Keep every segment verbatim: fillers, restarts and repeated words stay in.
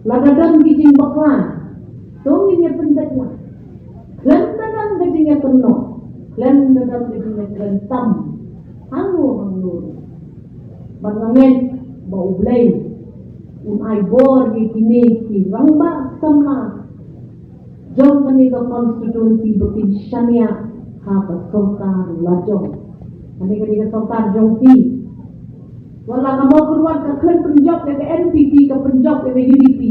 Lada don ki jingbakla, to ngin ïa pynbeit lang. Khlem da don ka jingïakynnoh, khlem da don ka jingïakren tam hangno hangno. Bad nga ngeit ba U Blei un ai bor ïa kine ki rangbah samla jong kane ka constituency ba kin shaniah ha ka sorkar lajong. Kane ka dei ka sorkar jong phi. Wat la ka Mawkyrwat ka khlem pynjop ïa ka N P P, ka pynjop ïa ka U D P.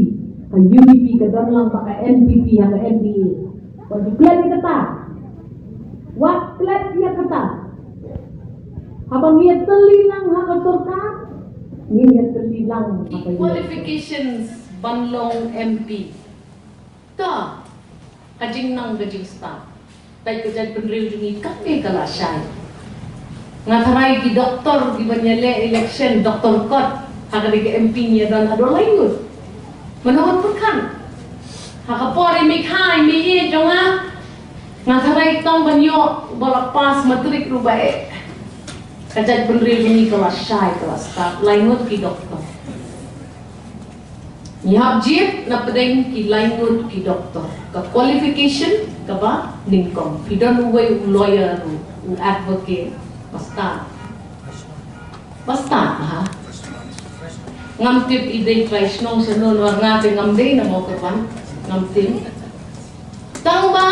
Ka U D P ka don lang bad ka N P P ha ka M D A. Wat ju klet ïa kata. Wat klet ïa kata. Haba ngi ïatylli lang ha ka sorkar, ngin ïatylli lang ha ka U D P. Qualifications ban long M P. Ka, ka jingnang ka jingstad. Peit ka jaitbynriew jong ngi katne ka la shai. Nga tharai ki doktor kiban ïaleh election, doktor kot, ha kane ka M P ngi ïa don haduh lai ngut. Mano ban pyrkhat? Ha ka por i mei kha i mei jong nga, nga tharai tang ban ïoh ba la pass matrik ruh ba eh. Ka jaitbynriew jong ngi ka la shai, ka la stad, lai ngut ki doktor. Ngi hap jied na pdeng ki lai ngut ki doktor. Ka qualification kaba nyngkong. Phi don uwei u lawyer ruh, u advocate, ba stad. Ba stad, ha? Ngam tip i dei trai shnong shano, namar nga te ngam dei na Mawkyrwat. Ngam tip. Tang ba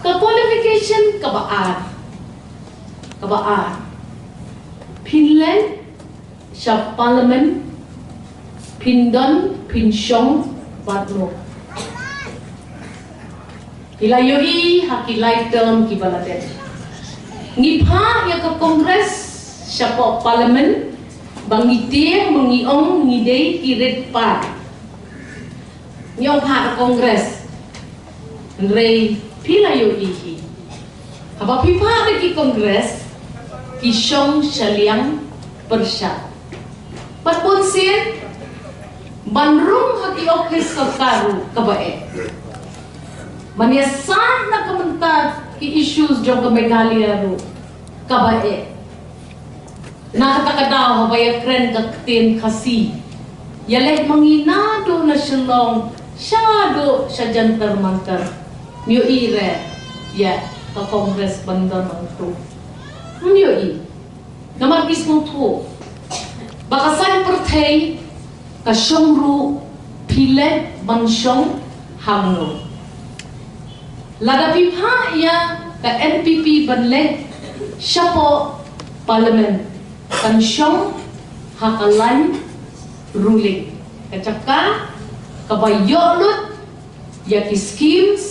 ka qualification kaba ar. Kaba ar. Phin leit sha Parliament, phin don, phin shong bad no. Phi la ïohi ha ki lai term kiba la dep. Ngi phah ïa ka Congress shapoh Parliament, ba ngi tieng, ba ngi ong ngi dei ki rit paid. Ngi ong phah da Congress. Hynrei phi la ïohi hi, haba phi phah da ki Congress, ki shong shaliang pyrshah. Bad bunsien ban rung ha ki ophis sorkar ruh kaba eh. Ban ïasaid na ka bynta ki issues jong ka Meghalaya ruh kaba eh. Na kata ka daw haba ïakren ka ktien Khasi, ïaleh ma ngi naduh na Shillong shaduh sha Jantar Mantar. Ym ïohi re ïa ka Congress ban don hangto. Ym ïohi. Namar ki sngewthuh ba ka saiñ pyrthei ka shong ruh, phi leit ban shong hangno. Lada phi phah ïa ka N P P ban leit shapoh Parliament, kan shong ha ka lain ruling, ka jaka kaba ïoh lut ïa ki schemes,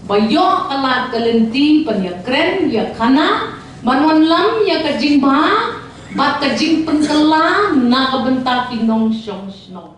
ba ïoh ka lad ka lynti ban ïakren ïakhana, ban wanlam ïa ka jingbha bad ka jingpynkylla na ka bynta ki nongshong shnong.